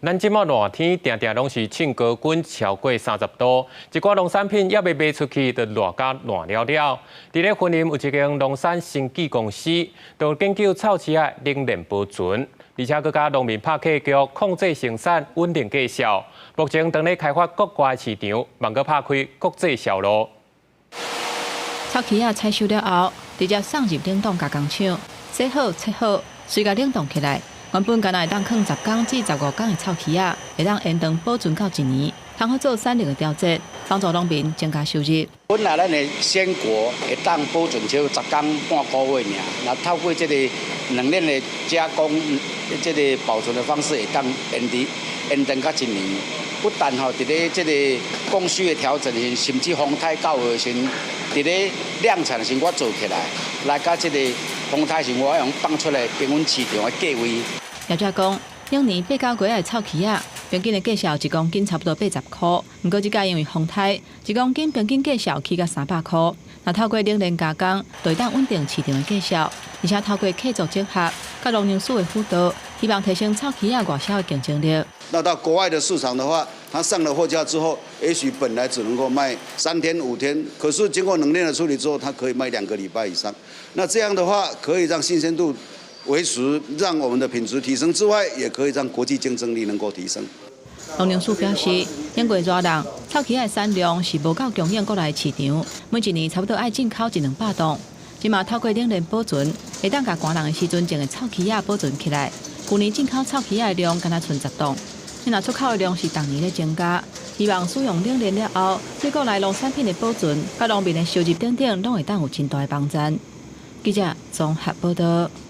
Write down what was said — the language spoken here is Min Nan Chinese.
咱這馬熱天，定定攏是衝高溫超過30度，一寡農產品猶未賣出去，就熱甲爛了了。佇咧雲林有一間農產生技公司，就研究臭柿仔冷鏈保存，而且閣佮農民拍契約，控制生產，穩定價數。目前正咧開發國外市場，望閣拍開國際銷路。臭柿仔採收了後，直接送入冷凍加工廠，洗好切好，隨共冷凍起來。原本干焦會當囥10工至15工的臭柿仔，會當延長保存到一年，通好做產量的調節，幫助農民增加收入。本來咱的鮮果會當保存超10工半個月爾，那透過這個冷鏈的加工，這個保存的方式會當延遲延長到一年。不但吼，佇咧這個供需的調整時，甚至風颱到的時，佇咧量產時我做起來，來佮這個風颱時，我用放出來平穩市場的價位。業者講，兩年8、9個月的臭柿仔，平均的價數1公斤差不多80箍。毋過這擺因為風颱，1公斤平均價數起到300箍。若透過冷鏈加工，就會當穩定市場的價數，而且透過契作整合，佮農糧署的輔導，希望提升臭柿仔外銷的競爭力。那到國外的市場的話，它上了貨架之後，也許本來只能夠賣3天5天，可是經過冷鏈的處理之後，它可以賣2個禮拜以上。那這樣的話，可以讓新鮮度維持，讓我們的品質提升之外，也可以讓國際競爭力能夠提升。農糧署表示，經過熱浪，臭柿仔產量是無夠供應國內市場，每一年差不多愛進口一兩百噸。這馬透過冷鏈保存，會當共寒冷的時陣種的臭柿仔保存起來。舊年進口臭柿仔的量干焦賰10噸，若出口的量是逐年咧增加。希望使用冷鏈了後，對國內農產品的保存、佮農民的收入等等，攏會當有真大的幫助。記者綜合報道。